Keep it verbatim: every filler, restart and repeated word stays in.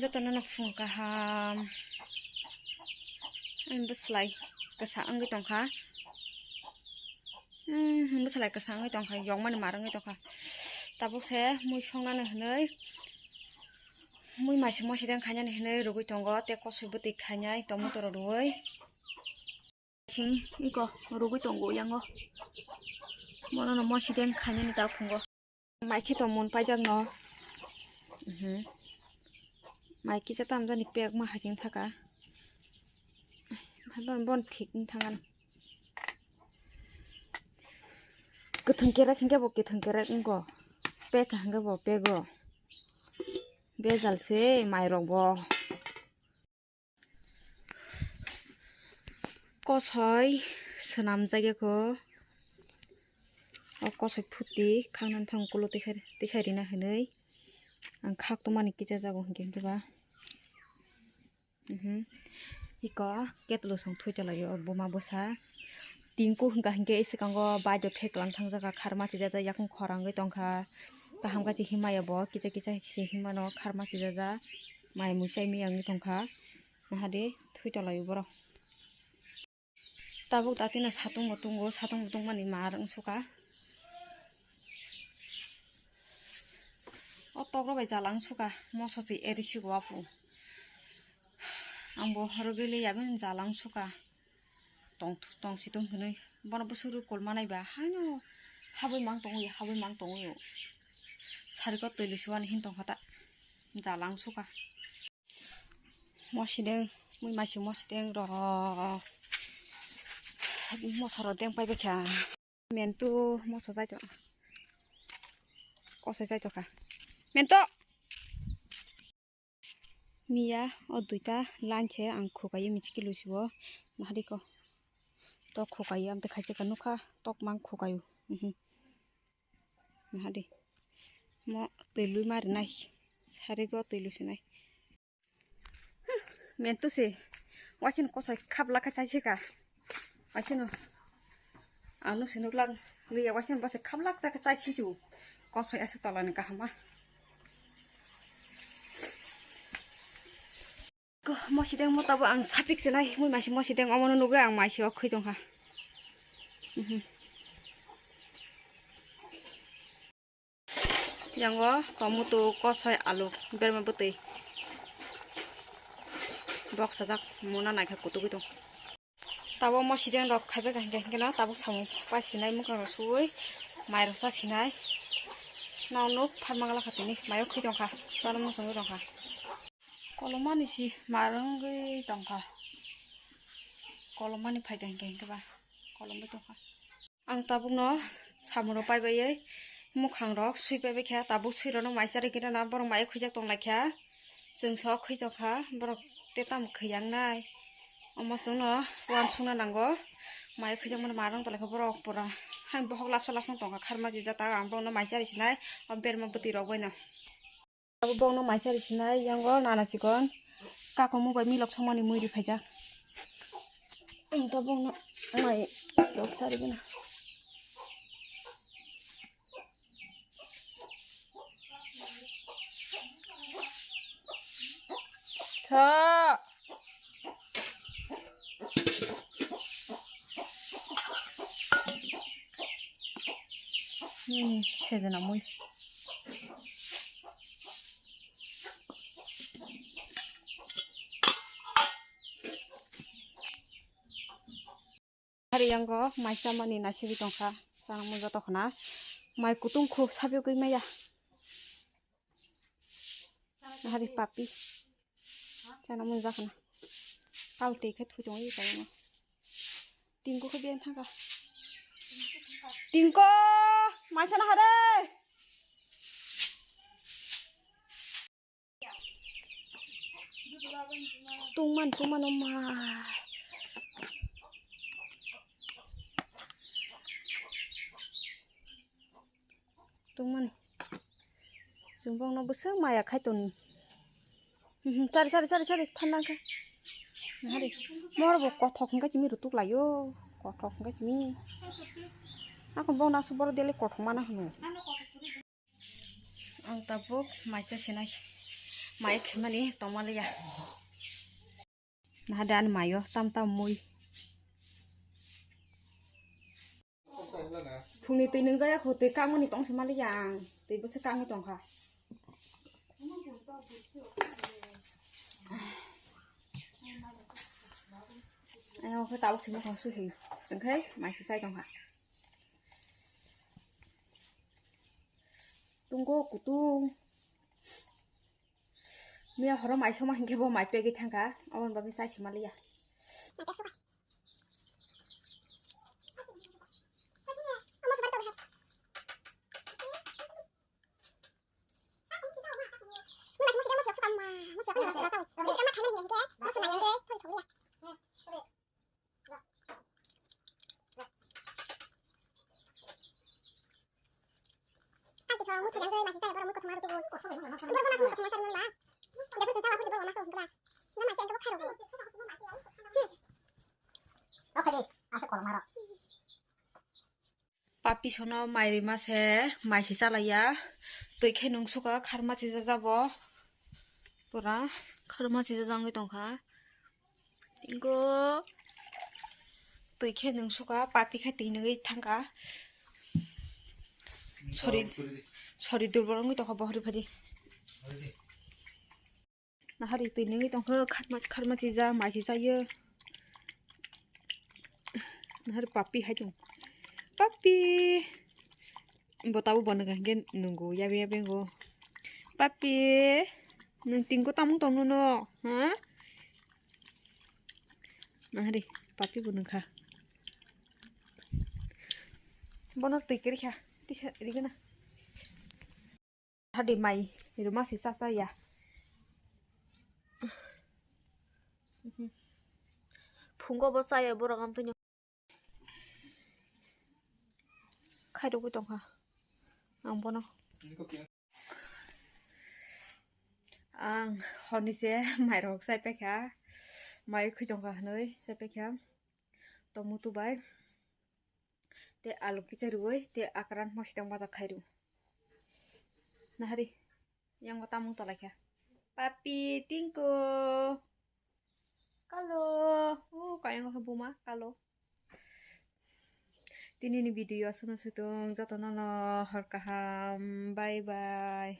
Jotono no phung kaham. Ani bwslai kwsa wngwi tongkha. Hmm, bwslai kwsa wngwi tongkha, yokmani mar wngwi tongkha. Tabuk se mui songnani hinwi, mui masi mosideng khainani hinwi rwgwi tongo, tei kosoi bwtwi khainai tomato rok rwwi. Sing iko rwgwi tongo yango. Bonono mosideng khainani ta phungo. Mai khe tong mun paijak no. Mhm. Mai kisa tam jani pek ma haching thaka. Bon, bon thik wng thang ano. Kwthwng kerek hinkhe bo kwthwng kerek wngkho. Pek hinkhe bo pego. Bejal se mai rok bo. Kosoi swnamjak ya kho. O kosoi phuti khaknani thang ukuluk tisai, tisai rina hinwi. Ang khak tongmani kicha jago hinkhe hinkhe ba. Mhm. Iko ketlo song thoi tonglaio buma bwsa. Tingku hwnkha hinkhe swkango bike bai phek lang thang jaka kharma chijajak yakung khorangwi tongkha. Kaham khe himaya bo kicha kicha se himano kharma chijajak. Mai mui chai miyangwi tongkha. Nahadi thoi tonglaio borok. Tabuk datino satung bo tongo, satung bo tongmani mar wngsuka. O tokrok bai jala wngsuka, moso se eri sigo apu. Ang bo horogwi le yaben jala wngsuka. Tong, tong si tong hinwi. Bono bwswk rw kolma naiba. Haino habwi mang tongwi, habwi mang tongwi. Sarikot twi lusuani hin tongkha ta. Jala wngsuka. Mosideng, mui masi mosideng rok. Moso rok deng pai bekha. Mentu moso jai to. Kosoi jai to kha. Mentu. Miya o duita line se ang khukayo michiki lusibo. Nahari ko. Tok khukayo amte khaise ka nukha tok mang khukayo. Mhm. Nahadi. Mo twi lui mari nai. Sari go twi lui sinai. Hmm, mentu se. Wasin kosoi khap lakha sai se ka. Wasin. Anu sinuk lang. Lui wasin bose khap lak sai sai si ju. Kosoi asu tola ni kahama. Ko, mosideng mo tabo ang sapik se nai, mui maisi mosideng omono nugwi ang maisi o khwi tongkha. Mhm. Yango tomato kosoi alu berma bwtwi. Bok sajak mona naikha kutugwi tong. Tabo mosideng rok khaibai ka hinkhe hinkhe no tabuk samung pai sinai mukhang rok suwi mai rok sa sinai. Nang nuk pharmang lakha tini mayo khwi tongkha tano muchungwi tongkha. Kolomani si marwngwi tongkha. Kolomani phaikha hinkhe hinkhe ba kolomwi tongkha. Ang tabukno samung rok paibaiwi mukhang rok swi paibai kha, tabuk swi rokno mai charwi gwnana borok mai khwijak tonglaikha. Chwng sok khwi tongkha borok tei tamo khwiyangnai. Omo chwngno uansukna nango mai khwijakmani marwng tonglaikha borok pura. Hai bohok lapsa lapsa tongkha kharma jijak ta ang borokno mai charwi sinai o berma bwtwi rok baino. Abo bokno maisa risinai yango nana sikon kakomo bai milok somani mui ripaijak. Ang to bokno mai rok sarigwna. Sa. Hmm, sejana mui. Hari yango mai chamani naisingwi tongkha, chana mui joto khna. Mai kutung khu sabiogwi maya. Hari papi. Chana mui jakna. Kal twi khe thui tongwi kaya no. Tingko khe beng thangkha. Tingko! Mai sana hare! Tungman, tungman, oh ma. Tungmani. Chwng bokno bwswk maya khai toni. Mhm, chari, chari, chari, chari, thanda khe. Nahari. Moro bo kothok hwnkhe chimi rutuk laio. Kothok hwnkhe chimi. Ako bokno aswk boro dele kothok mana hwno. Ang tabuk maisa sinai. Mai khimani tongmaliya. Naha de ani mayo tam tam mui. Phungni twi nungjaya kho, twi kangmani tong se maliya ang. Twi bwswk kangwi tongkha. Ayang khe tabuk se mokang sui hai. Chwng khe mai se chai tongkha. Tunggo kutung. Miya horo mai soma hinkhe bo mai pegwi thangkha, aboni bagwi chai sima liya. Papi sono mai rima se, mai se chalaiya. Twi khe nung suka kharma chijajabo. Pura kharma chijajangwi tongkha. Tingko twi khe nung suka, papi khe twi nungwi thangkha. Sorry, sorry, durbol wngwi tongkha bo hori phadi. Nahari twi nungwi tongkha, kharma, kharma chija, mai se chayo. Nahari papi hai tong. Papi. Bo tabuk bo nungkha hinkhe nungo, yabe yabe ngo. Papi, nwng tingko tamung tongno no, ha? Nahari, papi bo nungkha. Bono twi kwrwi kha, tisa rigana. Hadi mai ruma si cha cha ya. Phungo bo chaya borok am twnyo. Khairogwi tongkha ang bono. Ang horni se mairok chai paikha, mai khwi tongkha hwnwi chai paikha tomato bai tei alu kicha rwui tei akran mositang baja khai rw. Nahari yango tamung tolaikha papi tingko. Kalo, o kayang khe buma kalo. Tini ni video aswk no switung, joto no no hor kaham, bye bye.